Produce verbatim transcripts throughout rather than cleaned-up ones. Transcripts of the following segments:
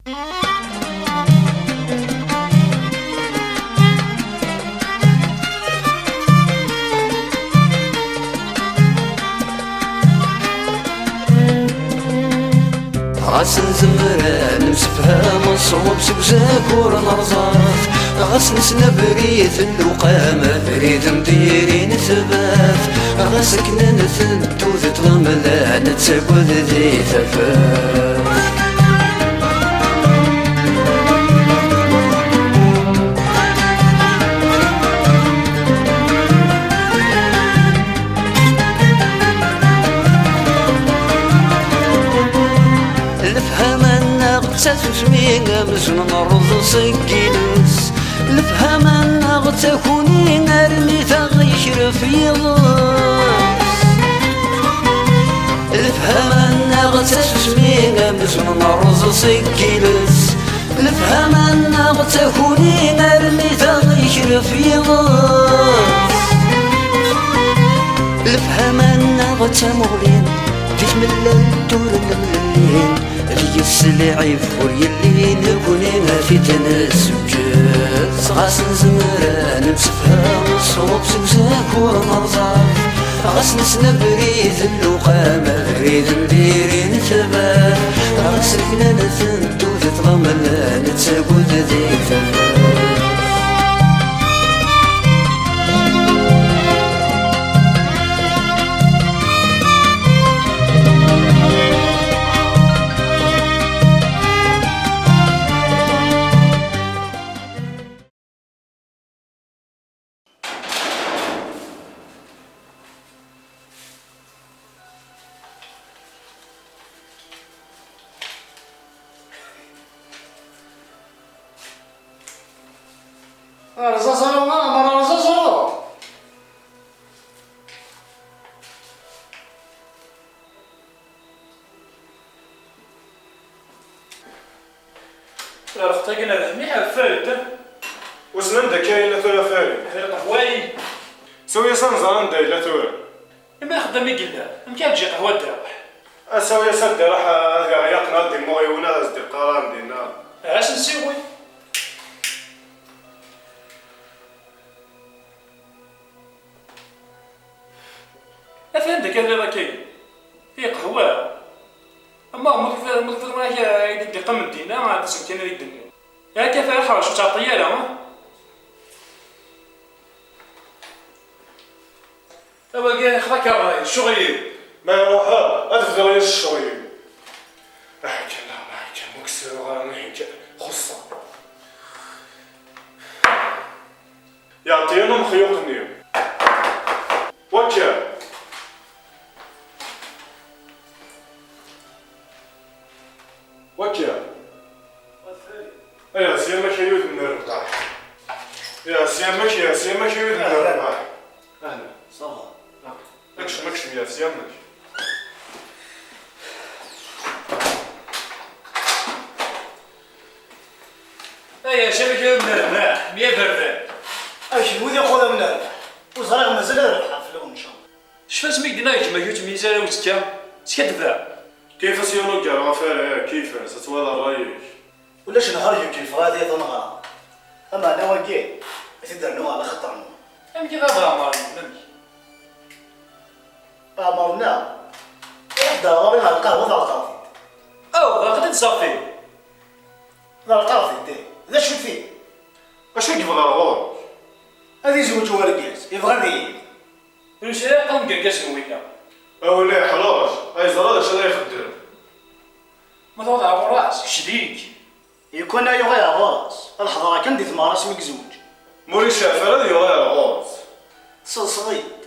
Ɣas nezmer ad nemsefham ṣṣwab seg uzakur nerẓa-t, ɣas nesla abrid n lewqam, abrid n diri netbat, ɣas akken ad nten tudert lamla nettagad di tafat. Lefhama-nneɣ d tasusmi amzun nerreẓ seg yiles. Lefhama-nneɣ d takuni armi taɣ yekref yiḍes. Lefhama-nneɣ d tasusmi amzun nerreẓ seg yiles. Lefhama-nneɣ d takuni armi taɣ yekref yiḍes. Lefhama-nneɣ d tamuɣli di tmellalt ur nemlil. Deg-s lɛib ur yelli, nekni ad t-id-nsekkes. Ɣas nezmer ad nemsefham ṣṣwab seg uzakur nerẓa-t, ɣas nesna abrid n lewqam, abrid n diri netbat, ɣas akken ad nten tudert lamla nettagad di tafat. Rẓaẓru, a Ɛmer, rẓaẓru! Lqeṭṭ-agi n rrehmi ɣef Farid. Wissen anda akka yella tura Farid? Di lqehwa-yi. Sawi-as ad nẓer anda yella tura. Imi axeddam i yella, amek ara ǧǧi qehwa ad d-iruḥ? Asawi-as ad d-iruḥ ad iɣyaq neɣ ad d-immuɣ yiwen ad as-d-iqqar ar dinna. Ad as-nsiwel. Atan da kan akka. I qehwa. Ama ma tufiḍ, ma tufiḍ ma akka i d-iqqamen dinna, ɛad asem kan ad d-tenniḍ. Akka fara ḥerc, ur ttɛeṭṭi ara, ha? Awagi xḍa-k ṛṛay, ccɣel-iw. Ma iruḥ, ad bduɣ yis ccɣel-iw. Aḥekkam, aḥekkam, ur k-ssireɣ ara, ihi kan, xuṣṣeɣ. Yeɛṭi-yan umexyuq-nni. Wakka. Wakka. Ay, ɛsiya-mak ay udem n rrbeḥ. Ay, ɛsiya-mak, ay, ɛsiya-mak ay udem n rrbeḥ. Ahlan. Ça va. Akcem, akcem, ay, ɛsiya-mak. Ay, ɛsiya-mak ay udem n rrbeḥ, mi aberdan. Ay, kenwi d iqudam n rrbeḥ. Ur ẓriɣ mazal ad rebḥeɣ fell-awen, ncallah. Cfiɣ asmi i k-d-nniɣ gma-k ur tmeyyez ara i uzekka, skaddbeɣ. Kayef-as yiwen uggar ɣef ara, kayef-as, ad twalaḍ ṛṛay-ik. Ulac nhar yukin fɣad i tanɣa. Ameɛna wagi, ad t-id-rnuɣ ɛla xaṭer-nwen. Amek i d abeɛmer-nwen, amek? Aɛmer-nneɣ, iruḥ-d ar ɣur-i ɣer lqahwa tɛeṭṭaɣ-t-id. Aw, ɣer-d ṣafi. Ḍerqeɣ-t-id, d acu-t-id? Acu i yebɣa ɣur-k? Ad izweǧ wergaz, yebɣa ad iyi. Ur yesɛi ara qqen deg irgazen n winna. A win iḥrec, ay ẓra d acu ara ixeddem. Ma tṛuḥeḍ ɣer ɣur-s, kečč d-ik. Yukan ad yuɣal ɣer ɣur-s, ad ḥeḍreɣ kan di tmeɣra asmi yezweǧ. Ma ur yecɛef ara ad yuɣal ɣer ɣur-s. Tseḍseḍ-iyi-d.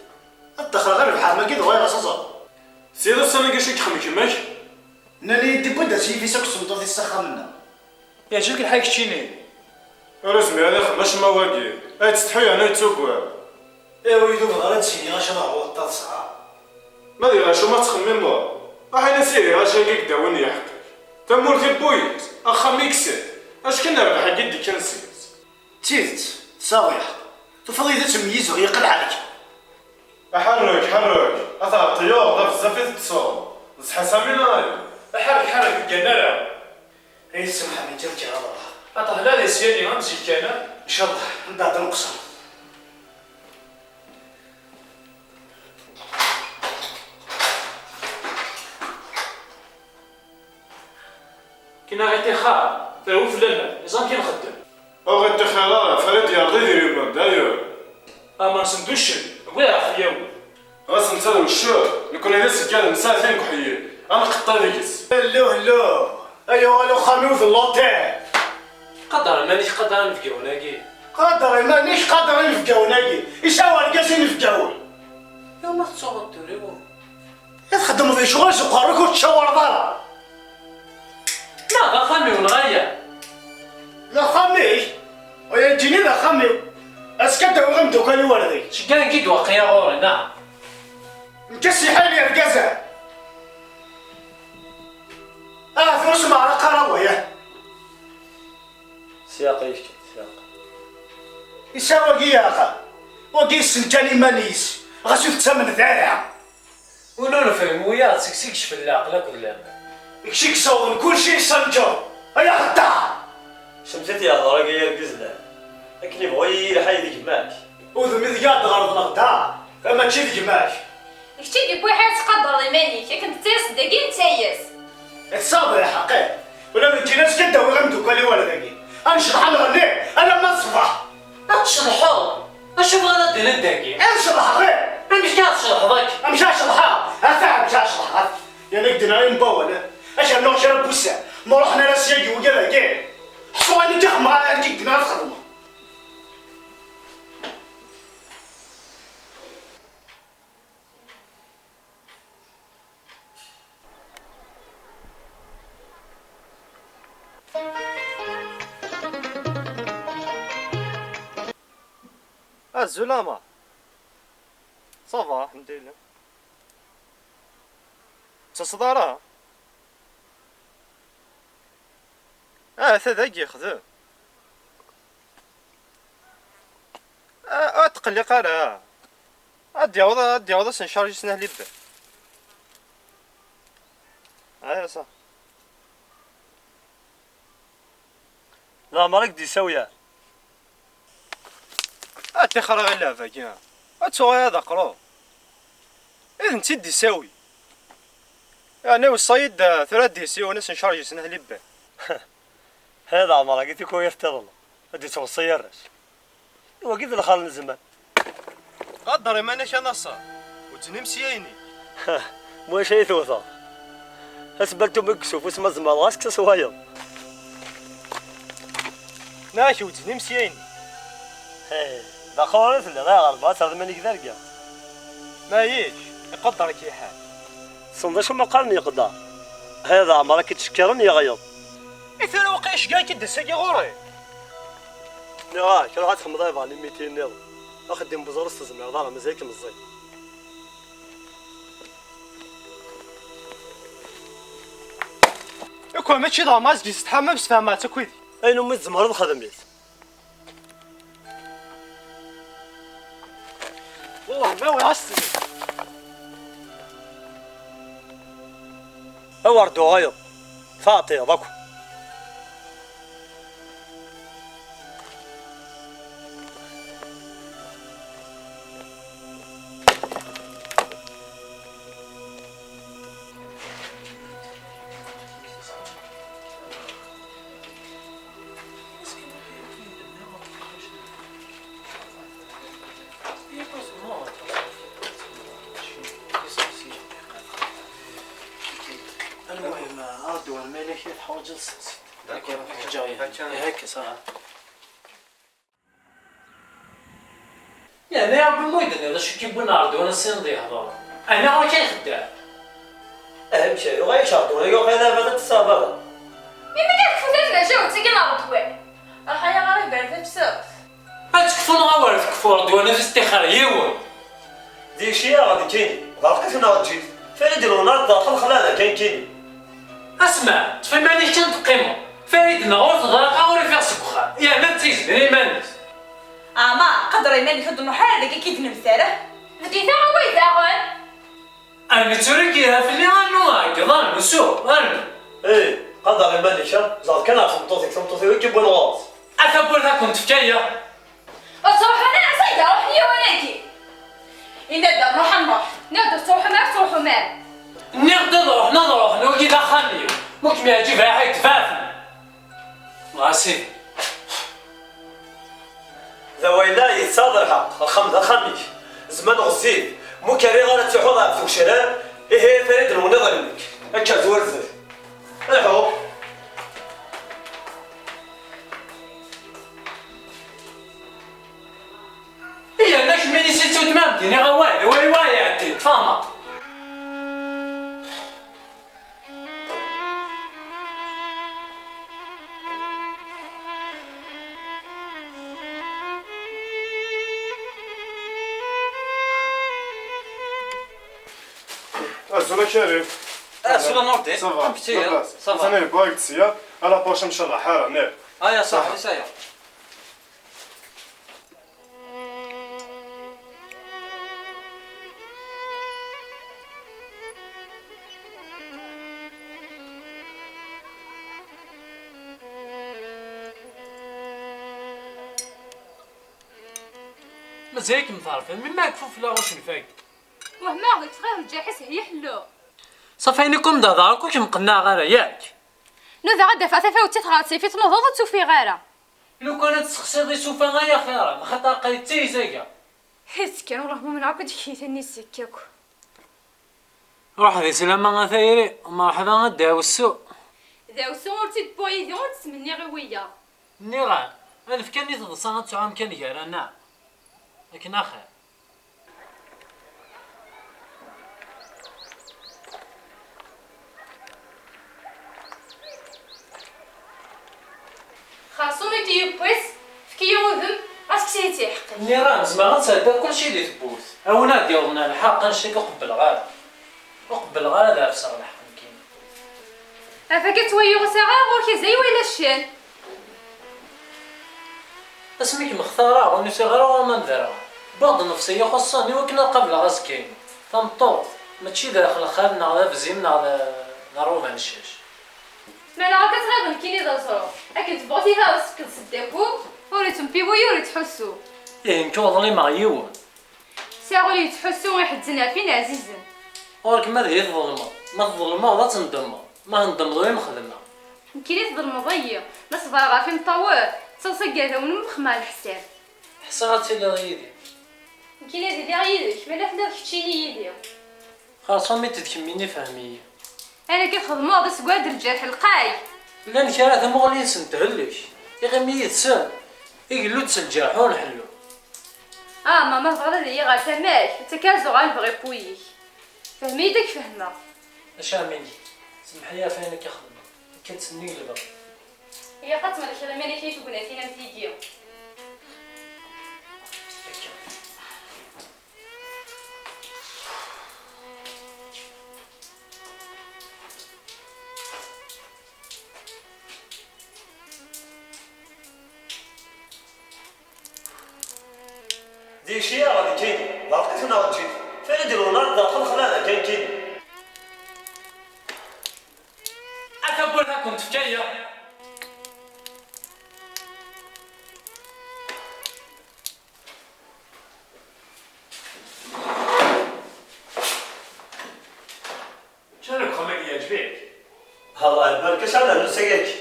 Ad ttaxreɣ rrbeḥ am wagi d ɣur-i ɣas ad ẓreɣ. Sya d ussan-agi acu i yexdem gma-k? Nnan-iyi-d yewwi-d asif-is akked tmeṭṭut-is s axxam-nneɣ. Yeɛjeb-ik lḥal keččini? Ur izmir ad ixdem acemma wagi. Ay yettsetḥi yerna yettuggar. Ihi ur d-ugadeɣ ara ad d-siniɣ acu ara ṛwuḍ d taḍsa. Ma d acu ma tettxemmimeḍ, ruḥ in-as ihi acu-agi i yedda win n lḥeqq-ik. Tamurt i wwin-tt, axxam i yekksen, acu kan rrbeḥ-agi i d-ikkan seg-s. D tidet, tesɛiḍ lḥeqq. Tufiḍ-iyi-d ad ttmeyyizeɣ yeqqel ɛerk. Aḥerrek, ḥerrek, a tɛeṭṭleḍ, d bezzaf i teṭṭseḍ. D ṣṣeḥ a Sami neɣ ala? Aḥerrek, ḥerrek, ur ggan ara. Ay tsemḥem-iyi, Aṭah la di syani am zik kan. Ncallah, anda ad nqeṣṣer. Kina ɣi tixar, terwi fell-aneɣ, iẓan ki nxeddem. Ur ɣi tixar ara, Farid yerḍa idrimen, d'ailleurs. Amer sen d uccen, wwiɣ ɣef yawen. Ɣas netta d uccen, nekkni d aseggad, nesɛa tin deg uḥeyyi, ad nqeṭṭi deg-s. Hello, hello, ay uɣal uxxam-iw d l'hôtel. Qader iman-ik, qader inebgawen-agi. Qader iman-ik, qader inebgawen-agi. Isɛa urgaz inebgawen. Yaw ma tettuɣ dduriwen. I txeddmeḍ lecɣal s uqerru-k ur tettcawareḍ ara. Neɣ d axxam-iw neɣ aya? D axxam-ik? Aya ǧǧini d axxam-iw. Azekka ad d-awiɣ imeddukal-iw ar deg. Ceggan-k-id waqila ɣur-i, neɣ? Nekk assiḥay n yergazen. Ahat ur s-meɛraq ara waya. Siyaq yefka, siyaq. Isa wagi yeɛqa. Wagi yessen kan iman-is. Ɣas ur tettamneḍ ara. Win ur nefhim wiyaḍ seg-s i yecfel leɛqel akked laman. Kečč i yessawḍen kulci i s-nǧer, ay aɣeddaṛ! Cemtet yehḍer-agi argaz llan. Akken yebɣu yilḥa d gma-k. Udem ideg ad d-ɣerḍen ɣeddaṛ, mačči d gma-k. Kečč i d-yewwi ḥiṛ tettqadareḍ iman-ik, akken tettayas-d dagi nettayas. Tesɛiḍ lḥeqq, ih. Ula d nekkini azekka ad d-awiɣ imeddukal-iw ar dagi. Ad necḍeḥ ad nɣenni alamma d ṣṣbeḥ. Ad tceḍḥeḍ? Acu bɣiḍ ad d-tiniḍ dagi? Ad ceḍḥeɣ, ih! Amek ara tceḍḥeḍ akka? Amek ara ceḍḥeɣ? Ata amek ara ceḍḥeɣ, ata. Yerna ak-d-nniɣ imbawen, ad k-rnuɣ kra n wussan. Ma ruḥen ara syagi wigad-agi, ḥṣu ayen i k-xedmeɣ, ayen i k-d-nniɣ ad t-xedmeɣ. Azul a Ɛmer. Ça va, alḥemdulillah. Ur d-tettaseḍ ara? Ah, ata dagi yexdem. Ah, ur tqelliq ara. Ad d-yaweḍ, ad d-yaweḍ ad s-ncharji snat libban. Aya ṣaḥ. Leɛmer i k-d-isawi ara. Ad tixer ɣer lɛeb-agi. Ad tuɣal ad aqrur. Ad tent-id-isawi. Yeɛni weṣṣa-yi-d, eh, tura ad d-yas yiwen ad s-ncharji snat libban. Haya d Ɛmer-agi tikwayat tiḍen. Ad d-ittweṣṣi arrac. Wagi d lxal n zzman. Qader iman-ik a Naṣer, wezznem s yayni. Mwac ay tewteḍ? Asbaltum i yesufus ma tzemreḍ ɣas kkes wayeḍ. Neɣ wezznem s yayni. Hey, d aqrur i telliḍ, ayɣer bɣa ad terrem iman-ik d argaz? Maɛlic, iqedder-ik lḥal. Tessneḍ acu ma qqaren yeqder? Haya d Ɛmer ad k-ittcekkiren yeɣyeḍ. I tura waqila ceggeɛ-ik-id ass-agi ɣur-i? Nniɣ-ak, ruḥ ad txedmeḍ ay bɣan imiti nniḍen. Axeddim n uẓru s tezmireḍ ara, mazal-ik meẓẓi. Akk mačči d Ɛmer i s-d-yessetḥam, ma sfehmeɣ-tt akk yid-i. Ayen umi tzemreḍ xdem-it. Wellah ma ur as-tili. Awer d-uɣaleḍ, tɛeṭṭiḍ akk. المهم، أردوان مالك يتحوج السنس. D'accord. Ih, akka, ṣaḥ. Yeɛni, Ṛebbi ma ur yi-d-tenniḍ acu i k-yewwin ɣer Ṛedwan ass-a i d-ihḍer? Ɛni ɣur-k ay xeddam? Amek, yuɣal-ak Ṛedwan, yuɣal abad ad tessabeḍ? Imi kan tekfut ad tmaca u d tagi n Ṛedwan. Ruḥ ay aɣrib ar tafsut. Ad tekfu neɣ awer tekfu, Ṛedwan ad as-tixer yiwen. Di ccyaɣ nekkini, ḍerqet neɣ ǧǧit. Farid Luna ad ḍerqen xlada kan kini. Asma, ṭṭef iman-ik kan teqqimeḍ. Farid neɣ ur teḍraq, ur ifiɣ seg uxxam. Yerna d tizmin iman-is. Ɛmer, qader iman-ik, ur d-nuḥ ara dagi k-id-nemsarah. Bdit-aɣ awal daɣen. Ɛni tura k-yerha fell-i, rnu ɛeggeḍ, rnu suɣ, rnu. Ih, Ɣader iman-ik, ha? Ẓer kan ɣef tmeṭṭut-ik, tameṭṭut-iw i k-yewwin ɣur-s. A tawwurt ad kent-tefk aya. Ur ttruḥun ara, s anda ruḥen yiwen-agi? Yenna-d ad nruḥ, ad nruḥ. Nniɣ-d ur ttruḥum ara, ttruḥum ara. Nniɣ-d ad ruḥen, ad ruḥen, wagi d axxam-iw. Ma kem-yeɛǧib, ruḥ ad k-d-bɛaten. Ɣas ihi. D awayla, yesɛiḍ lḥeqq, axxam d axxam-ik. Zman ɣezzif, mu k-rriɣ ara ttruḥuḍ ɣef tgecrar, ihi Farid nwen iḍelmek. Akka d werzel. Lḥu! Ihi, yerna kemmini si tut ma m-d-iniɣ awal, awal wa iɛeddi, tfahmeḍ? Azul a Karim. Azul a Nordin. Ça va? Amek ttiliḍ? Labas. Ça va. Atan yewwa-k-d sya. À la prochaine, ncallah, ḥara, nek. Aya, صح, صح. Aya. Mazal-ikem tɛerfem, melmi ara k-fufleɣ usenfag? Wehmeɣ deg tɣiḍ lǧaḥ-is hya ḥellu. Ṣafi, ayen i kem-d-hedreɣ akk ur kem-qenneɛ ara, yak? Nudaɣ ad d-afeɣ tafawet i tɣersi, fi tnuḍeḍ ur tt-ufiɣ ara. Lukan ad tessexsiḍ isufa ay axir, axaṭer aql-i d tayzaga. Ḥitt kan, ur umneɣ akk d kif-iten-nni seg akk. Ruḥ di slama a tayri, mreḥba a ddeɛwessu. Ddeɛwessu ur tt-id-wwiɣ yid-i, ur tt-ttmenniɣ i wiyaḍ. Nniɣ-am, anef kan i teḍsa ad tesɛu amkan gar-aneɣ. Akken axir. Xerṣum i t-yewwis, efk-iyi udem, ɣas kkes-iyi-tt iḥeqqi. Nniɣ-am, zemreɣ ad sɛeddaɣ kulci di tewwurt. A win ad d-yawḍen ar lḥeqq, annect-agi ur qebbleɣ ara. Ur qebbleɣ ara ad ɛefseɣ lḥeqq nekkini. Afak ad ttwayyuɣ saɣa ɣur-k azay wala ccan. Asmi kem-xtareɣ, ur nusiɣ ara ɣur-m am d ara. Wwiɣ-d nnefs-agi ixuṣṣen i wakken ad qableɣ azekka-inu. Tameṭṭut, mačči d axelxal neɣ d abzim neɣ d, d rruba n ccac. Meɛna ɣer-k ad tɣiḍ nekkini d aẓru. Akken tebɣu tili ad as-tefkeḍ s ddaku, ur ittempiwi, ur ittḥussu. Ihi nekk ur ḍlimeɣ yiwen. Sɛiɣ ul yettḥussu iḥezzan ɣef win ɛzizen. Ɣur-k ma ad iyi-tḍelmeḍ, ma tḍelmeḍ ad tendemmeḍ, ma tendemmeḍ ur im-xedmeɣ. Nekkini tḍelmeḍ-iyi, ma ṣebreɣ ɣef imeṭṭawen, d taḍsa n yidammen n wexxam ar leḥsab. Ḥṣiɣ ad tiliḍ yid-i. Nekkini ad iliɣ yid-k, ma la telliḍ keččini yid-i. Xerṣum-itt d kemmini fhem-iyi. Ayen akka txedmeḍ, aseggar d lǧerḥ lqay. Llan kra tamuɣli-nsen thellek, iɣimi yid-sen, igellu-d s lǧerḥ ur nḥellu. Ah, ma, ma tebɣiḍ ad iliɣ ɣer tama-k, ad tt-akka zuɣ ɣer lebɣi n wul-ik. Fhem-iyi-d ad k-fehmeɣ. Acu ɛemmi-k? Semmeḥ-iyi ɣef wayen akka xedmeɣ. Akka d-tennig lebɣi. Ilaq ad tmelkeḍ iman-ik i tegnatin am tigi. Akka. Di ccyaɣ di kayni, berrqit neɣ ǧǧit. Fayda di lwennar d axelxal ad kan kini. A tawwurt ad kent-tefk aya. Ččan deg uxxam-agi yeɛǧeb-ik? Allah ibarek, acḥal n ussan-agi?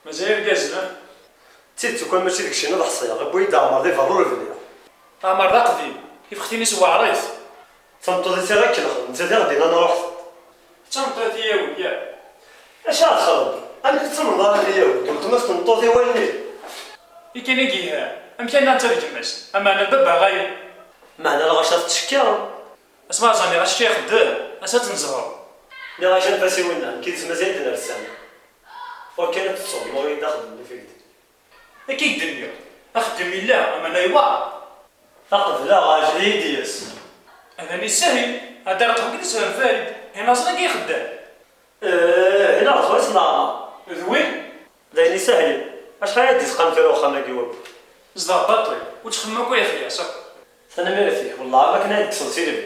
Mazal irgazen, ah? D tidet ukan mačči deg cci ad ḥṣiɣ, wwi-d Ɛmer di berra ur bniɣ. Ɛmer d aqdim, tifextin-is weɛrit. D tameṭṭut-is ara k-nexdem, netta d iɣ-d-innan ruḥet. D tameṭṭut i yawi, ya. Acu ara txedmeḍ? Amek ur tettamneḍ ara di yawi? D weltma-s tmeṭṭut i wallen-iw. Ikan i yelhan, amek ay nnan d gma-s? Ameɛna d baba ɣayen. Meɛna lɣaci ad tettcekkireḍ. Asma ẓaniɣ acku ixeddem, ass ad tt-nezher. Nniɣ-ak anef-as i winna, nekk yid-s mazal-it nersa. Wakken ad tt-tṣeggmeḍ i d-axeddem n ufigdi. Akka i k-d-nniɣ, axeddem yella, ameɛna yewɛer. Aqbel-aɣ, ɛjel-iyi-d yes. Atan yessahel, ad d-arqeɣ deg leshem Farid, hinaẓen akka ixeddem. Eh, hinaɣ d wis n leɛmer. D win? D ayen isehlen. Acḥal ara d-isqam tura uxxam-agi wakk? Zdeɣ baṭel, ur ttxemmim akk ay xyas akk. Tanemmirt-ik, wellah am akken ay d-tekkseḍ si lbi.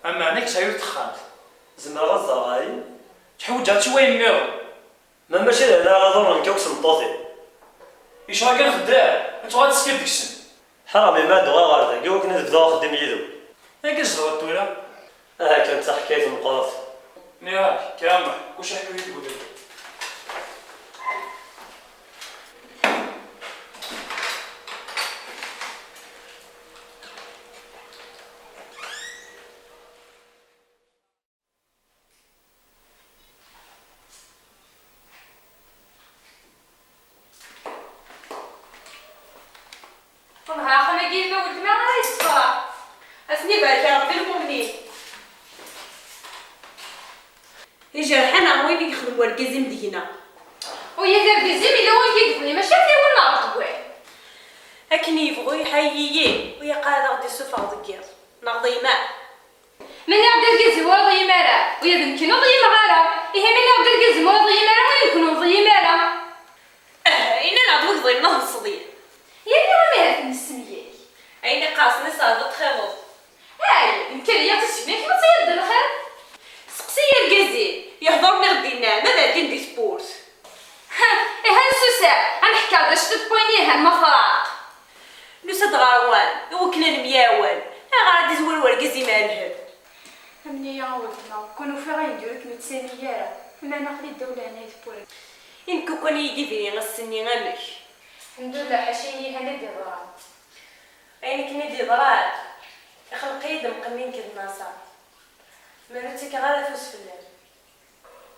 Ameɛna kečč ay texxamt. Zemreɣ ad ẓreɣ ayen? Tḥewǧeɣ-tt i wayen nniḍen. Ma mačči d ayen ara ɣ-iḍurren nekk akk s tmeṭṭutin. Yecɣel kan xeddaɛ, ad tuɣal teskiḍ deg-sen. Ḥareɣ melmi ad d-uɣaleɣ ɣer dagi i wakken ad bduɣ axeddim yid-wen. Anga tzedɣeḍ tura? Aha kan, d taḥkayt meqqret. Nniɣ-ak, kker a Muḥ, kullec aḥku-yi-d wudem. Ṭebɛeɣ axxam-agi i yemma weltma ara yessefraḥ. Ad ten-ibarek Ṛebbi lmumnin. Ijerḥ-aneɣ win i yexdem wergaz-im deg-neɣ. Ula d argaz-im yella win i yebɣi, mačči am yiwen neɣ ṭewwal. Akken yebɣu iḥayyi-yi, u yeqqar ad aɣ-d-isuffeɣ deg yiḍ. Neɣ d ayman. Ma nniɣ-d argaz-iw ur iḍeyyem ara, ula d nekkni ur ḍeyyimeɣ ara. Ihi ma nniɣ-d argaz-im ur iḍeyyem ara, ula d nekkni ur nḍeyyim ara. Ah, ini-aneɣ-d wigḍi-nneɣ n ṣṣedyat. Yerna amihat-nnes semyag. Ayen iqqerṣen i ṣṣehd ad txiḍeḍ. Ay, nekk ad iliɣ d tisegna, kemm ad tiliḍ d lxir. Seqsi argaz-im, yehḍer mi ɣ-d-yenna ma d akken di tewwurt. Ha, ihi ad nsuseɣ, ad nḥekker d acu d point yelhan ma fraq. Nusa-d ɣer wan, iwakken ad nemyawan. Ayɣer ad d-izwir wergaz-im ar lhemm? Amni-ya a weltma, kun ufiɣ ayen d-ur kem-ittani ara, meɛna aql-i ddaw leɛnayat n wurgaz. I nekk ukan i yi-d-ibni ass-nni amek? Ḥemdullah, ḥaca ayen yelhan i d-iḍran. Ayen akken i d-yeḍran, ixleq-iyi-d mqenni nekk d Naṣer. Ma ur ttakeɣ ara afus fell-am.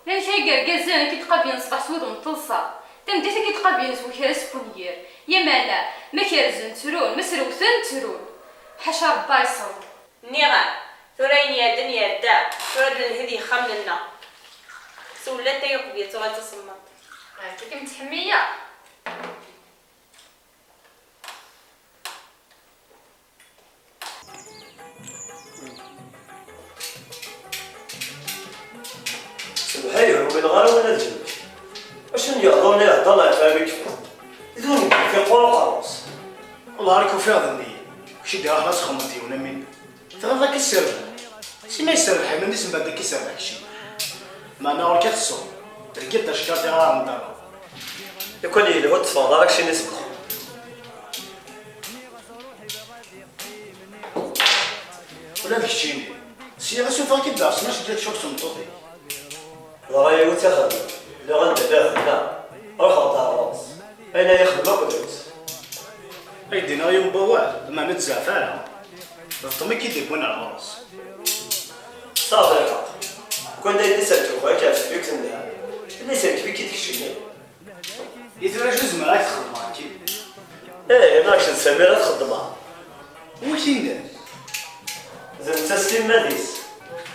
Llan kra n yergazen ad k-id-qabilen ṣṣbeḥ s wudem n teḍsa, tameddit ad k-id-qabilen s wekrez n wenyir. Yamana, ma kerzen, ttrun, ma srewten, ttrun. Ḥaca Rebbi ad iṣer. Nniɣ-am, tura ayen iɛeddan iɛedda, tura ad nelhi d yexxamen-nneɣ. Sewlat ay uqbel ad tuɣal d tasemmaḍt. Akka i kem-ttḥemmileɣ. Sebḥa ur umineɣ ara win ad jemmeɣ. Acu n yehḍuren i ihedder ɣef Amerika? D win yeffiq ɣur uqerru-s. Wellah ar k-ufiɣ d nniya. Kečč i d-iruḥen ad txedmeḍ yiwen am winna. Tɣileḍ ad k-isserbeḥ? Si ma yesserbeḥ iman-is mbeɛd ad k-iserbeḥ keččini. Meɛna ɣur-k ad tesseḍ. Tga-d acekkaṛ tiɣar n dara. Lukan yelha ur d-teffɣeḍ ara keččini seg uxxam. Ula d keččini. Sya asuffeɣ-k-id ɣer ssnac n tiṭ cukk tmeṭṭut-ik. Ḍra-yaw d taxeddant, lliɣ anda lliɣ dinna, ruḥeɣ-d ɣer ɣur-s. Ayen ay ixdem akk drus. Ay d-iniɣ yiwen n wawal, meɛna ur tzeɛɛef ara. D Tom i k-id-yewwin ɣer ɣur-s. Tesɛiḍ lḥeqq. Lukan d ayen i serkeb ɣur-k ɣef tefyukt n ddheb, yella iserkeb-ik-id keččini. I tura acu zemreɣ ad k-xedmeɣ akken? Ih, ma kečč d Samir ad txeddmeḍ. Wi k-yennan? D netta s timmad-is.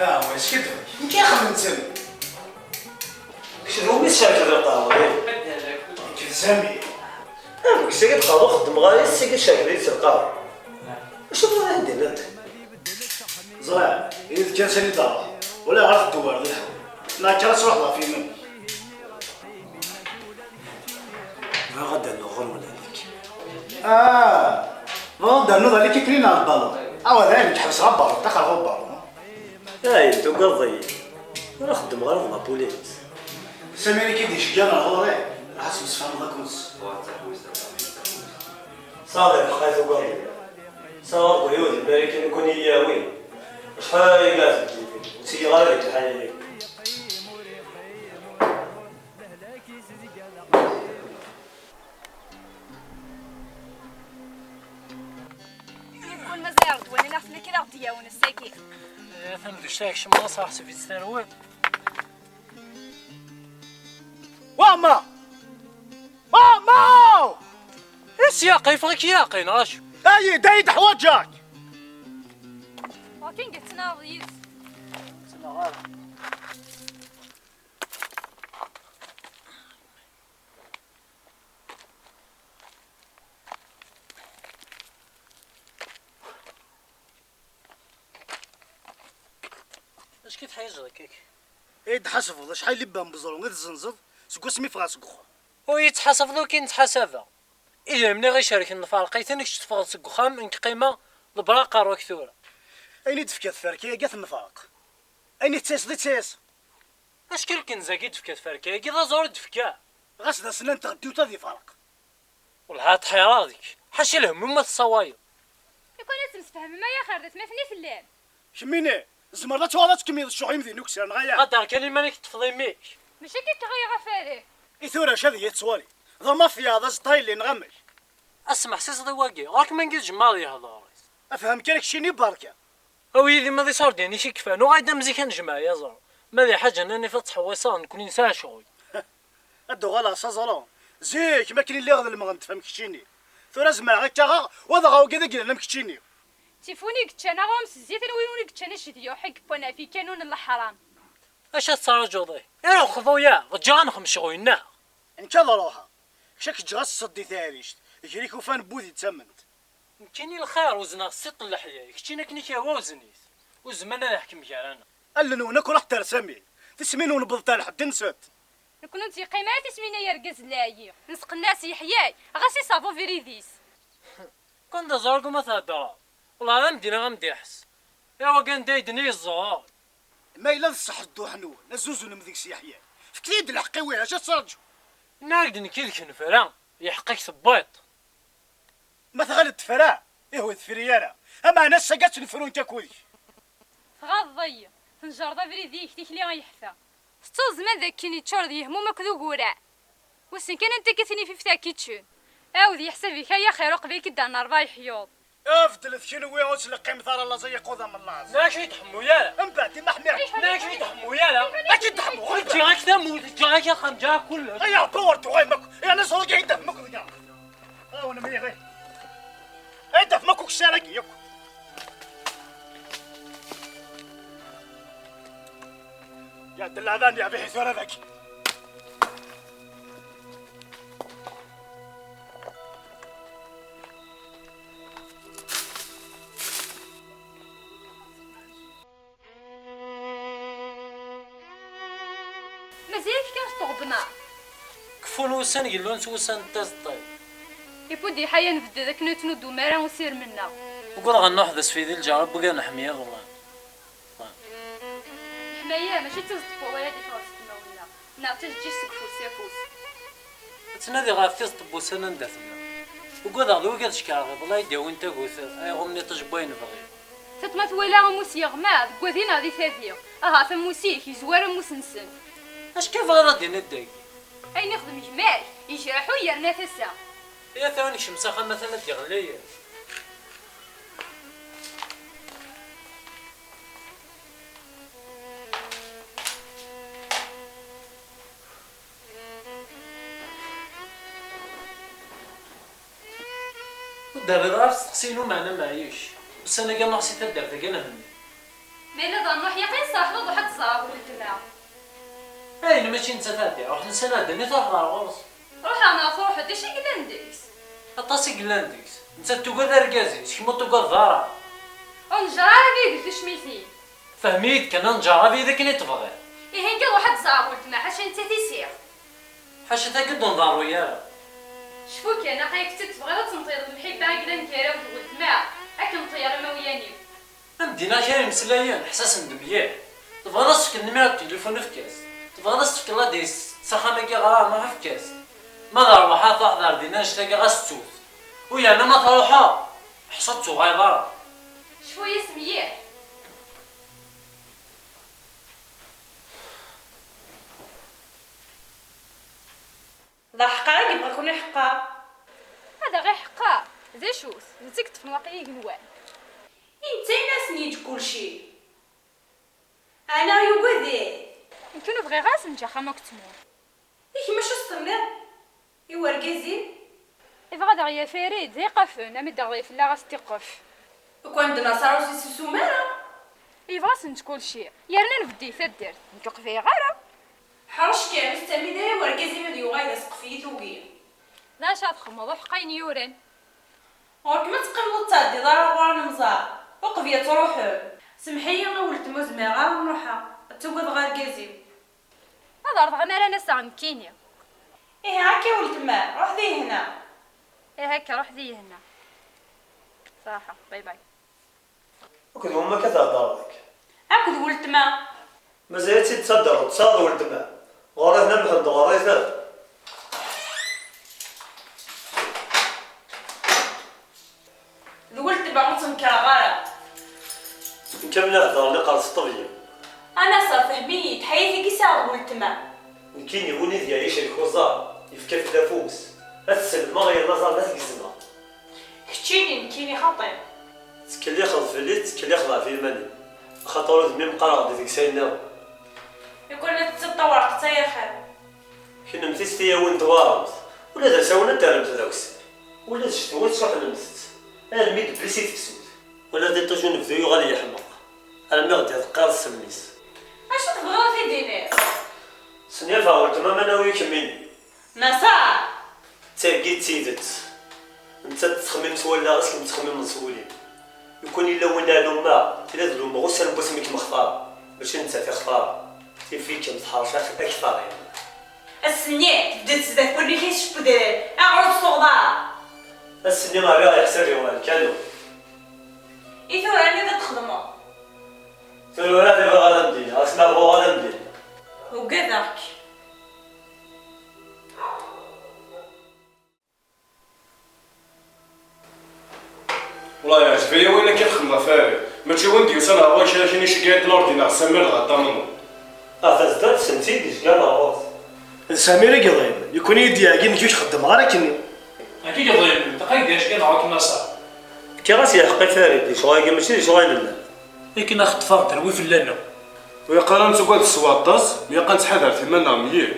Ah, wa yeskiddeb. Nekk i ixedmen d Samir. Kečč d wumi tcerkeḍ lqahwa, ih? Nekk d Samir. Ah, deg sagi d qahwa xeddmeɣ ara, sagi tcerkeḍ-iyi-d s lqahwa. Acu tebɣiḍ ad yi-d-tiniḍ? Ẓriɣ, ini-d kan sani d-ruḥ. Wala ɣer tdewwer di lḥew. Neɣ kker ad truḥeḍ ɣef yiman-ik. Bɣiɣ ad d-rnuɣ ɣur-wen alik. Ah! Bɣiɣ ad d-rnuɣ alik akken i neɣ lbalu. Awa dayen, nekk ḥebseɣ abalu, ṭṭaqreɣ abalu. Ay, tugadeḍ-iyi. Ur xeddmeɣ ara d la police. Samir i k-id-iceggan ar ɣur-i. Ruḥ ad temsefhameḍ akked-s. Ṣaḍi, lqay tugadeḍ. Saɣ akk yiwet n Marikan i ken-iyi-yawin. Acḥal ay iɛedda deg yimi, ur ttiliɣ ara deg lḥal-agi. Yekkul mazal ar d-wani neɣ tella kra ɣ-d-yawin ass-agi. Eh, tameddit-a kecmeɣ-as ɣer ḥseb-itt terwel. Wama! Wama! Is yaqi, yeffeɣ-ik yaqi, neɣ acu? Ay, da i d-ḥwaǧeɣ! Wakin yettnaɣ yid-s. Ttnaɣ ara. Acu k-tḥizeḍ akka? Ay d-tḥasbeḍ acḥal n yibban n weẓru i tezzenzeḍ seg wasmi ffɣeɣ seg uxxam? Ur yi-ttḥasabeḍ ur k-in-ttḥasabeɣ. Idrimen i ɣ-icerken nferq-iten, kečč teffɣeḍ seg uxxam, nekk qqimeɣ, ḍebbreɣ aqerru-k tura. Ayen i d-tefka tferka-agi ad t-nferq. Ayen i tettayeḍ i ttayeḍ. Acḥal kan zagi d-tefka tferka-agi, d aẓur i d-tefka. Ɣas d asnan n tɣeddiwt ad iferq. Wellah ad tḥireɣ deg-k. Ḥaca lehmum ma tessawayeḍ. Lukan ad temsefhamem ay axir d atmaten i tellam. Kemmini, tzemreḍ ad tuɣaleḍ ad tkemmleḍ ccɣel-im di Nuksir, neɣ ala? Qader kan iman-ik, teṭṭfeḍ imi-k. Mačči akka i ɣef arih. I tura acu ad iyi-tettwali? D amafya, d aẓeṭṭa yelli neɣ amek? Asmeḥsiseḍ i wagi, ɣur-k ma ngi tjemmaḍ yehḍer. Afhem kan keččini berka. Awi yid-i ma d iṣurdiyen-ik i kfan, uɣal-d am zik ad nejmeɛ yaẓur. Ma d iḥaǧa-nni ad naf ad ttḥewwiseɣ, nekkni nesɛa ccɣel. Ad d-uɣaleɣ s aẓru. Zik, mi akken i lliɣ d lmeɣ n tfam keččini. Tura zemreɣ ad k-aɣeɣ, u ad aɣeɣ wagi d aglan am keččini. Tifuni yeččan aɣrum s zzit n win ur yeččan acedyuḥ i yewwan ɣef ikanun n leḥram. Acu ad tettṛaǧuḍ, ih? Iruḥ xḍu-ya, ǧǧiɣ ad nexmec ɣur-inna. Nekk ad ruḥeɣ. Kečč ad k-ǧǧeɣ ad tesseḍ di teɛrict, gar ikufan n wudi d tamment. Nekkini lxir uzneɣ ssiṭ n leḥya, keččini akken i k-yehwa uzen-it. Ur zman ad iḥkem gar-aneɣ. Allen-nwen akk ruḥ tersam-in. Tismin-nwen wwḍent ar lḥedd-nsent. Nekkni ur tt-yeqqim ara tismin ay argaz n lɛali. Nesqenneɛ s yeḥyay, ɣas isaḍ ubrid-is. Kan d aẓrag uma theddreḍ. Wellah ad am-d-iniɣ am d-iḥess. Iwagan d ayden i yeẓẓur. Ma yella d ṣṣeḥ dduḥ-nwen, ad zuzunem deg-s yeḥyay. Fket-iyi-d lḥeqq-iw ihi, acu ad ttraǧu? Nniɣ-ak-d nekki d kenfra, yeḥqek tebwiḍ. Ma tɣileḍ tefra, ihi ur tefri ara. Ameɛna ass-agi ad tt-nefru nekk akked-k. Tɣaḍeḍ-iyi, tnejreḍ abrid-ik tikli ay yeḥfa. Tettuḍ zzman d akken yeččur d yehmum akked uguraɛ. Wissen kan anta akka tinifift ara k-iččen. Ɛawed yeḥsab-ik ay axir uqbel k-id-rren rebɛa yeḥyuḍ. Beddlet kenwi, ur ttleqqimet ara laẓ ay iqud am laẓ. Nniɣ-ak ur yi-d-ḥemmu ara. Mbeɛd i ma ḥmiɣ. Nniɣ-ak ur yi-d-ḥemmu ara. Ad k-id-ḥemmu. Ǧǧiɣ-ak tamurt, ǧǧiɣ-ak axxam, ǧǧiɣ-ak kullec. Ay Ṛebbi ur tuɣalem akk. Yerna ẓur-agi i d-tafem akk deg-a. Ɛawnem-iyi. Ay d-tafem akk ukessar-agi akk. Iɛedda leɛdan yerbiḥ-it tura dagi. Mazal-ik kan s tɣebna. Kfun wussan, gellunt wussan n tiẓeṭṭin. Ikud iḥaya nbedded akken ur yettnuddum ara usirem-nneɣ. Ugadeɣ ad nruḥ d asfidi lǧar n wigad n ḥemya iḍellan. Leḥmaya mačči d tiẓeṭṭ n wawal ad d-iffeɣ seg udmawen-nneɣ, neɣ d tajeǧǧigt seg ufus s afus. Ad ttnadiɣ ɣef tiẓeṭ n wussan anda tella. Ugadeɣ d wigad cekkreɣ iḍelli ay d-yawin tagut, ay ɣummen iṭij n wayen bɣiɣ. Tiṭ ma twala ammus yeɣma deg wadi neɣ di tadi, ahat ammus-ik yezwar ammus-nsen. Acu tebɣiḍ ad d-tiniḍ dagi? Ayen ixdem gma-k yejreḥ ul yerna tasa. Iyyat a nekcem s axxam, atan ad d-iɣelli. Ur d-terriḍ ara ɣef usteqsi-inu, meɛna meɛyic. Ussan-agi ad nruḥ si taddart-agi ad nhenni. Ma yella d rrnuḥ yaqin, sserḥleḍ ruḥ ad tẓer weltma. Ayen mačči nettat ad d-iruḥen, ussan-a ad d-nit ad ɣer ɣur-s. Ruḥ neɣ truḥ-d, acu i yellan deg-s? Aṭas i yellan deg-s. Nettat tugad argaz-is, kemm ur tugadeḍ ara. Ur neǧǧer ara abrid i tucmitin. Fhem-iyi-d kan, ad neǧǧer abrid akken i tebɣiḍ. Ihi ngiḍ ruḥ ad tẓer weltma, ḥaca nettat i siɣ. Ḥaca tagi ur d-nḍerru ara. Cfu kan, aql-ak d tid tebɣiḍ ad tenṭiḍ lemḥibba i yellan gar-aw d weltma, akken ṭṭiyer imawlan-iw. Am d-iniɣ kra imeslayen, ḥess-asen-d mliḥ. Tebɣiḍ ad s-tefkeḍ nnimir n tilifun, efk-as. Tebɣiḍ ad s-tefkeḍ ladayes s axxam-agi ɣer rrnuḥ, efk-as. Ma d rrwaḥ ad truḥ ɣer din annect-agi ɣas ttut. U yerna ma truḥeḍ, ḥṣu ur d-tuɣaleḍ ara. Cfu-yas mliḥ. D aḥeqqar i yebɣa ad ken-iḥeqqer. Ad aɣ-iḥeqqer? D acu-t? D netta i yeṭṭfen waqil igenwan. I netta i asen-yeǧǧ kulci. Ɛni yugad-it? Nekk ur bɣiɣ ara ad sen-ǧǧeɣ axxam akked tmurt. I kemm acu s-tenniḍ i wergaz-im? Yebɣa ad aɣ-yaf Farid d iqafen, am i d-aɣ-yaf fell-aɣ as tiqef. Ukan d Naṣar ur s-isusum ara. Yebɣa ad s-neǧǧ kulci, yerna nbeddi i taddart, nekk ur qbileɣ ara. Ḥrec kan, ur s-ttamid ara i wergaz-im ad yuɣal d aseqfi i tugi. D acu ara txedmeḍ, uḥeq ayen yuran. Ɣur-kem ad teqqimeḍ ur tettɛeddiḍ ara ɣur-neɣ ad nemẓer, uqbel ad truḥem. Semmeḥ-iyi a weltma, ur zmireɣ ara ad ruḥeɣ, ad tugadeɣ argaz-iw. Ad rḍeɣ amar ad n-aseɣ nekkini. Ihi akka a weltma, ruḥ di lehna. Ihi akka, ruḥ di lehna. Ṣaḥa, bye bye. Akked wumi akka theddreḍ akka? Akked weltma. Mazal-itt-id taddart tesɛa d weltma. Ɣur-i tella Mḥend, ɣur-i ta. D weltma ur tt-nekreɣ ara. Nekk am la heddren iqerṣ ṭṭebyi. Ana ṣer fhem-iyi-d, ḥayat-agi sɛiɣ d weltma. Nekkini win i d-yɛicen kuẓar, yefka fell afus. Ad t-sellmeɣ i laẓ ad t-gezmeɣ. Keččini, nekkini xaṭi. Tettkellixeḍ fell-i, tettkellixeḍ ɣef yiman-im. Axaṭer udem-im qqareɣ-d deg-s ayen nniḍen. Lukan ad tettiḍ tawerqet ay axir. Kennemti s tiyawin n twaremt, ula d asawen ad d-terremt d awessar, ula d ccetwa ad tsuḥnemt-tt, almi d-tebris i tefsut. Ula d iṭij unebdu yuɣal yeḥmeq, armi ɣ-d-iḍeqqir s mmi-s. Acu tebɣiḍ ad t-id-tiniḍ? Snyafeɣ weltma ma nawi kemmini. Nasa! D tagi d tidet. Nettat tettxemmim s wallaɣ-is, kemm tettxemmimeḍ s wul-im. Lukan yella win ara lummeɣ, tella d lummeɣ ussan n wasmi i kem-xtareɣ, mačči d nettat i xtareɣ. Tif-ikem tḥerc ak-, akteṛ-im. Ass-nni, tebdiḍ zdat wallen-ik i tcewwdeḍ, aɣur ur d-tuɣeḍ ara. Ass-nni rriɣ leḥsab-iw ɣer lkanun. I tura, anida d-txedmeḍ? Tura ur ɛad bɣiɣ ad am-d-iniɣ, asmi bɣuɣ ad am-d-iniɣ. Ugadeɣ-k. Wallah yeɛjeb-iyi wayen akka txedmeḍ a Farid. Mačči win d-yusan ɣer ɣur-k ara k-iceggeɛ-d l'ordinaire Samir dɣa tamneḍ. Ah, tazdart sent-id iceggeɛ-d ɣer ɣur-s. D Samir i yeḍlimen, nekkni i d-yeɛgin nekk ur k-xeddmeɣ ara akkenni. Akka i yeḍlimen, taqay d-iceggeɛ ɣur-k Naṣer. Fkiɣ-as yeḥqi Farid, lecɣal-agi mačči d lecɣal-nneɣ. Akken a xeṭṭfeɣ terwi fell-aneɣ. Ur yeqqar ara nettagad s waṭas, mi yeqqar nettḥadar iman-nneɣ mliḥ.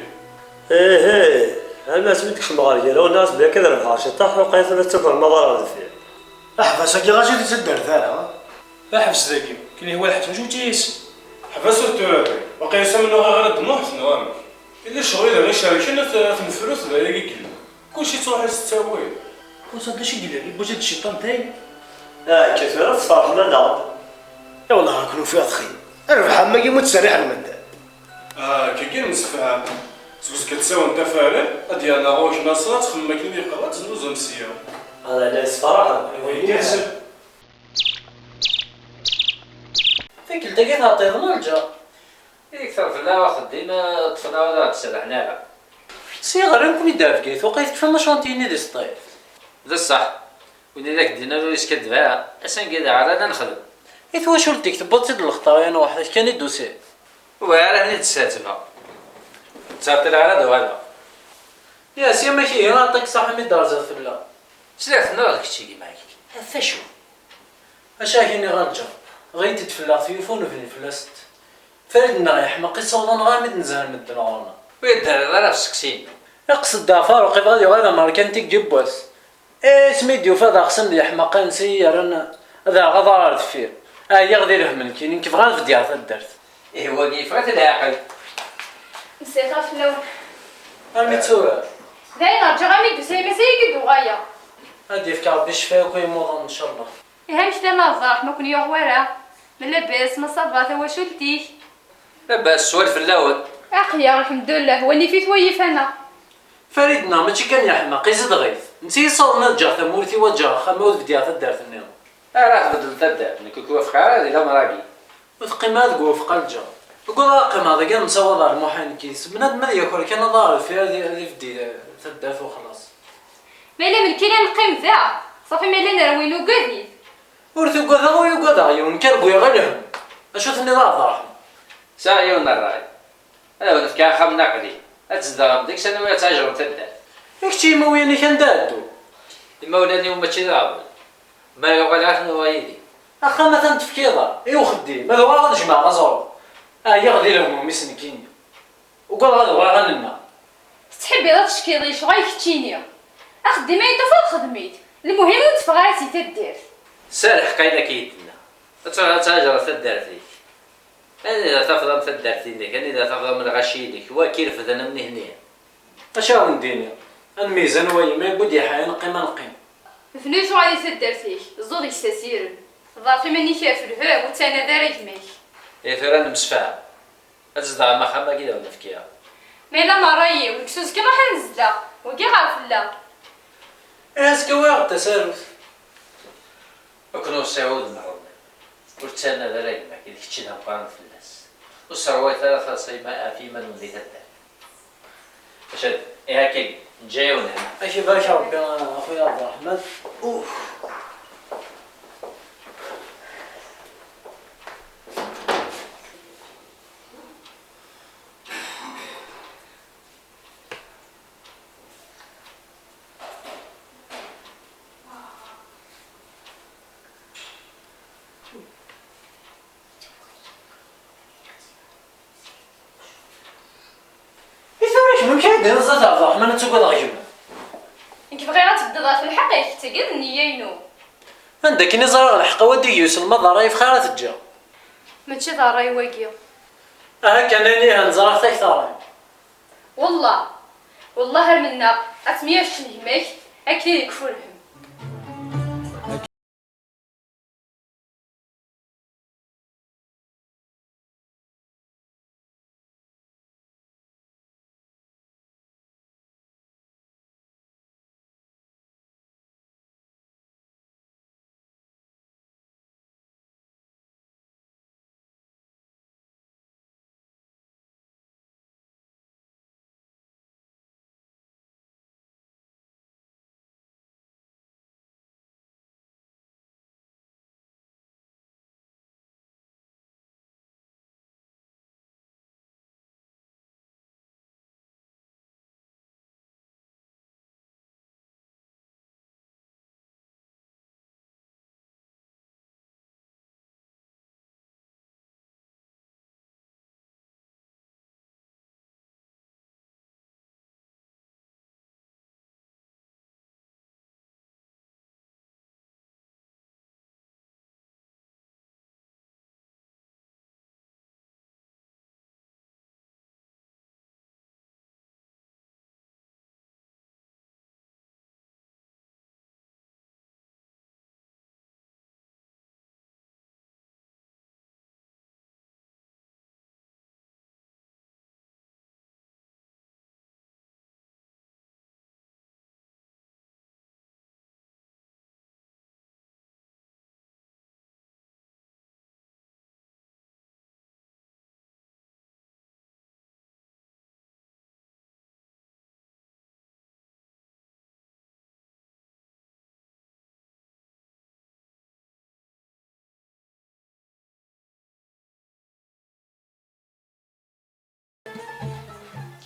Ih, ih, armi asmi d-kecmeɣ ɣer gar-awen, nniɣ-as belli akka ad rebḥeɣ ciṭṭaḥ, waqila tura ttaggaren merra ɣer deffir. Aḥbas-agi ɣas ur t-id-ttaddart ara. Aḥbes dagi, ken ihwa lḥebs mačči učči yis. Ḥbes ur tura dagi, waqila s amennuɣ ara d-muḥet neɣ amek? Yella ccɣel i d aɣ-icerken, ad t-, ad t-nefru d ayagi i yella. Kulci yettruḥ-as ttawil. Ur d acu i yellan, yewwi-tt-id cciṭan tayi. Ah, akka tura tferḥem-aneɣ-d. I wellah ad ken-ufiɣ txi. Rrbeḥ am wagi mu ttserriḥen medden. Ah, akkagi nemsefham. Seg uzekka ad tsawent afaren, ad yerna ɣur-k Naṣer, ad txemmem akken i d-yeqqar, ad tennuzem sya. Ala, la yessefraḥ. Igerrzen. Tikkelt-agi tɛeṭṭiḍ neɣ lǧar? I deg terfel ara axeddim, ṭṭfen ara d-serrḥen ara. Si ɣer wi ken-id-ɛebgayt, waqila tekfam acanti-nni di Sṭif. D ṣṣeḥ, win i d ak-d-innan ur yeskaddeb ara, ass-agi d ara ad nexdem. I twacult-ik tewwiḍ-tt-id lexṭer-inu weḥd-k kan i d-tusiḍ? Ur bɣiɣ ara ad ten-id-ssertbeɣ. Ur ttɛeṭṭileɣ ara ad uɣaleɣ. Yas, yamak ihi, aṭik ṣaḥ mi d-terziḍ fell-aɣ. Sliɣ tenniḍ d kečč i gma-k. Ɣef wacu? Acu ak-iniɣ a lǧar? Ɣlint-d fell-aɣ tyufun u bnin fell-asent. Farid-nneɣ yeḥmeq, yessawḍ-aneɣ armi d-nezher medden ɣur-neɣ. Ur yi-d-terriḍ ara ɣef usteqsi-inu. Iqsed Ḍeɛfar Uqif ad yuɣal d amerkanti deg yiwwas. Ismi i d-yufa d axṣim d yeḥmaqen s i yerran ad aɣeɣ aḍar ar deffir. Ɛyiɣ di lhemm nekkini, nekk bɣiɣ ad bdiɣ taddart. Ihi wagi yeffeɣ-it leɛqel. Msixer fell-awen. Armi d tura. Dayen rǧiɣ armi d-tusa yemma-s ayagi d-uɣaleɣ. Ad d-yefk Rebbi ccfa akk i imuḍan ncallah. Ihi amek tella Ẓerḥ, ma ken-yuɣ wara? Ma labas, ma ça va tawacult-ik? Labas, swal fell-awen. Aql-aɣ, lḥemdullah, wa yif-it wa yif-aneɣ. Farid-nneɣ mačči kan yeḥmeq, izedɣ-it. Netta i yessawḍen ad ǧǧeɣ tamurt-iw, ad ǧǧeɣ axxam-iw, ad bdiɣ taddart-nniḍen. Ara tbeddel taddart, nekk ur k-wafeq ara di lamer-agi. Ur teqqim ara deg uwefeq a lǧar. Ugadeɣ ad qqimeɣ dagi ad nemsawaḍ ɣer Muḥend Kis. Bnadem ad yaker kan aḍar ar deffir ad, ad ibeddi taddart u xlaṣ. Ma yella melkin ad neqqim da, ṣafi ma yella nerwi nugad-it. Ur t-ugadeɣ ur yugadeɣ yiwen, nekk ar wwiɣ i lhemm. Acu tenniḍ a Ɛebderreḥman? Sɛiɣ yiwen n ṛṛay. Ad awen-fkeɣ axxam n aqdim. Ad tzedɣem deg-s, anwa ad tɛejrem taddart? I kečč imawlan-ik anda a ddu? Imawlan-iw mačči d aɣbel. Ma yuɣal ad ten-uɣeɣ yid-i. Axxam atan tefkiḍ-aɣ i uxeddim, ad uɣaleɣ ad jemɛeɣ aẓru. Ɛyiɣ di lehmum-is nekkini. Ugadeɣ ad uɣaleɣ ad nenna. Tettḥibbiḍ ad teckiḍ i lecɣal keččini. Axeddim ayen tufiḍ xdem-it. Lmuhim ur d-teffeɣ ara si taddart. Serreḥ qayl akka i d-tenna. Ad truḥeḍ ad tɛejreḍ taddart-ik. Anida tafḍam taddart-inek, anida tafḍam lɣaci-inek, wagi refden am nihni. Acu ara wen-d-iniɣ? Ad nmeyyez anwa yemma yewwi-d yeḥya neqqim ad neqqim. Bnu lecɣal i taddart-ik, ẓẓu deg-s asirem. Ḍerref iman-ik ɣef lhemm, ur ttɛanad ara gma-k. Ihi tura nemsefham. Ad tzedɣem axxam-agi i d awen-fkiɣ. Ma yella merra yiwen, deg s uzekka nruḥ ad nezdeɣ, wagi ɣer fell-aɣ. Ihi azekka wiɣ-d tasarut. Ad ken-uṣiɣ udem ɣelḍen. Ur ttannad ara gma-k, d kečč i d ameqqran fell-as. Ur sserwayet ara taḍsa ɣef yiman-nwen di taddart. Acu d, ihi akka, neǧǧa-yawen lehna. Ad k-ibarek Ṛebbi, a xuya Ɛebderreḥman. Uf. I tura kemm, amek ara d-tiniḍ zdat Ɛebderreḥman ad tugadeɣ gma? Nekk bɣiɣ ad tebdiḍ ɣef lḥeqq-ik, d tagi d nniya-inu. Anda akken i ẓriɣ lḥeqq-iw ad d-igi uselmaḍ d ṛṛay-iw, xir ad t-ǧǧeɣ. Mačči d ṛṛay wagi. Aha kan, ayen ihan ẓriɣ-t akteṛ. Wellah, wellah ar mennaɣ ad temyaččem gma-k akken i deg furhem.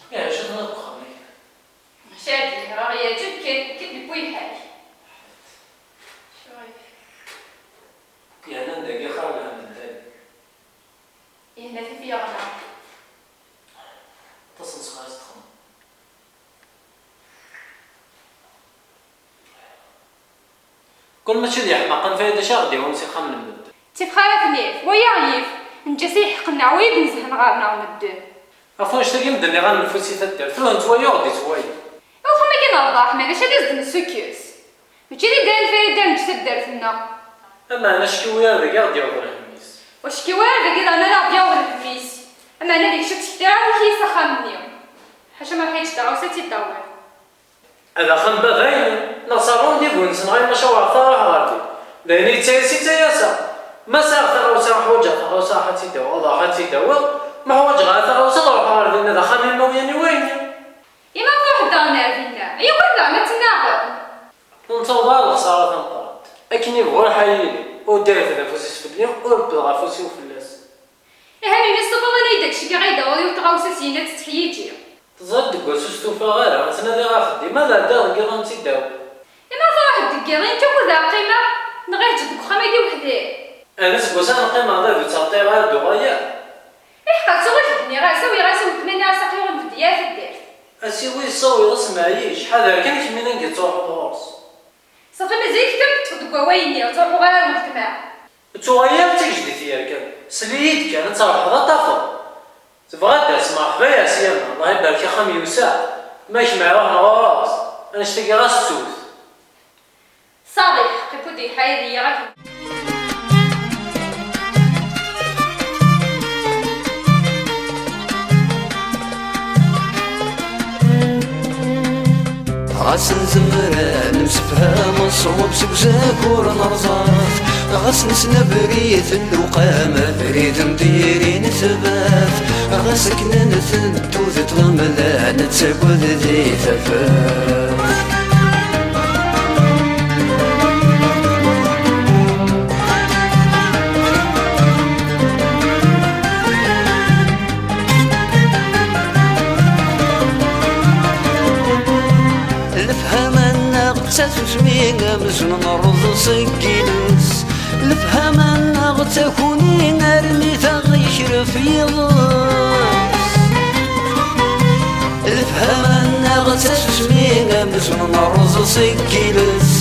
Ihi, acu tenniḍ deg uxxam-ik? Maca ad d-iniɣ, aɣ-yeɛǧeb kan, kan deg wayha-k. Cɣif. Yeɛnan dagi xir lhem n dagi. Yehna tifyar-nneɣ. Aṭas n ssxar i s-texdem. Kul mačči d iḥmaqen, fayda acu aɣ-d-iwin s ixxamen n medden. Tifxarat-nni, waya aɣ-yif, neǧǧa-s i iḥeqq-nneɣ wid inezhen ɣer-neɣ medden. Ɣef wannect-agi i m-d-nniɣ ad nfus i taddart, tura nettwali ur d-ittwali. Awxem-agi n Ṛebbaḥ, ma d acu ad as-d-nessukkes? Mačči d iddan lfayda neǧǧ taddart-nneɣ. Ameɛna ackiw ara dagi aɣ-d-yaweḍ lhemm-is. Ackiw ara dagi daɣen ad aɣ-d-yaweḍ lhemm-is. Ameɛna deg-s ur ttketir ara amek-is axxam-nni. Ḥaca ma ḥiǧ daɣ usa tt-id-tawiḍ. Ad axxam baba-inu, neɣ s ṛṛundivu-nsen ɣer maca ur ɣ-tṛuḥ ɣer din. D ayen i yettayasen i ttayaseɣ. Ma sɛiɣ taɣawsa ḥwaǧeɣ taɣawsa ad tt-id-awiɣ, ad tt-id-awiɣ. Ma ḥwaǧeɣ ara taɣawsa ad ṛuḥeɣ ɣer din, ad axxam imawlan-iw ayen. Ima tṛuḥ daɣen ar dinna, yakan daɣen ad tennaɣem. Ur nettaweḍ ara lexsara tameqqrant. Akken yebɣu lḥal yili, ur d-irfed afus-is fell-i, ur rebbeḍ afus-iw fell-as. Aha, mi s tufiḍ anida k-ceggɛeɣ ad d-tawiḍ yiwet tɣawsa syin ad tt-teḥyiǧi. Teẓriḍ deg wass ur stufaɣ ara, ttnadiɣ axeddim, ad ɛeddiɣ deg yiḍ ad tt-id-awiɣ. Ima tṛuḥeḍ deg yiḍ, nekk akked ad qqimeɣ, neɣ ad ǧǧeɣ deg uxxam-agi weḥd-i? Ad aseggas ad qqimeɣ da, ur ttɛeṭṭileɣ ara ad d-uɣaleɣ. Iḥeqqa, ttuɣ ad k-d-nniɣ, ass-a wiɣ-as i weltma-nni ara s-aqiɣ ur nbeddi ara taddart. Asiwi yessaweḍ-as Maɛyic, ḥader kan kemmini i yettruḥu ɣur-s. Safi, mazal-ik kan teṭṭfeḍ deg wawal-nni, ur ttruḥuɣ ara ar weltma. Ur ttuɣal ara d tigejdit yerkan, sel-iyi-d kan, ad trebḥeḍ ad tafeḍ. Tebɣa ad d-tas, merḥba ya ssyama, Allah ibarek axxam yewseɛ, ma kemm iruḥen ɣur-s, annect-agi ɣas ttut. Ṣaḍi, lḥeqq-ik ur d-yeḥḥayed-iyi ara. Ɣas nezmer ad nemsefham ṣṣwab seg uzakur n rẓaf, ɣas nesnabri-t lewqam abrid n diri netbat, ɣas akken ad ntentu di ṭṭlamla nettagad di tafat. Lefhama-nneɣ d tasusmi amzun nerreẓ seg yiles. Lefhama-nneɣ d takuni armi taɣ-yekref yiḍes. Lefhama-nneɣ d tasusmi amzun nerreẓ seg yiles.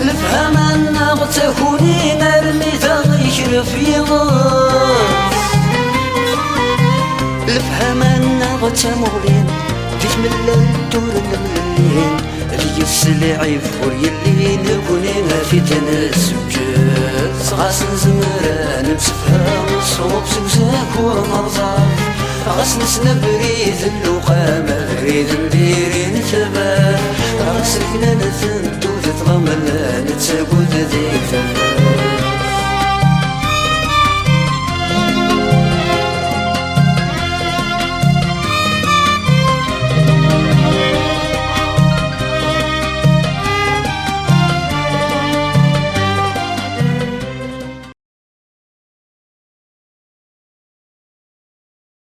Lefhama-nneɣ d takuni armi taɣ-yekref yiḍes. Lefhama-nneɣ d tamuɣli di tmellalt ur nemlelli, deg-s lɛib ur yelli, nekni ad t-id-nesseǧǧed. Ɣas nezmer ad nemsefham ṣṣwab seg uzakur n rẓaf, ɣas nesnabri-t lewqam abrid n diri netbat, ɣas akken ad ntentu di ṭṭlamla nettagad di tafat.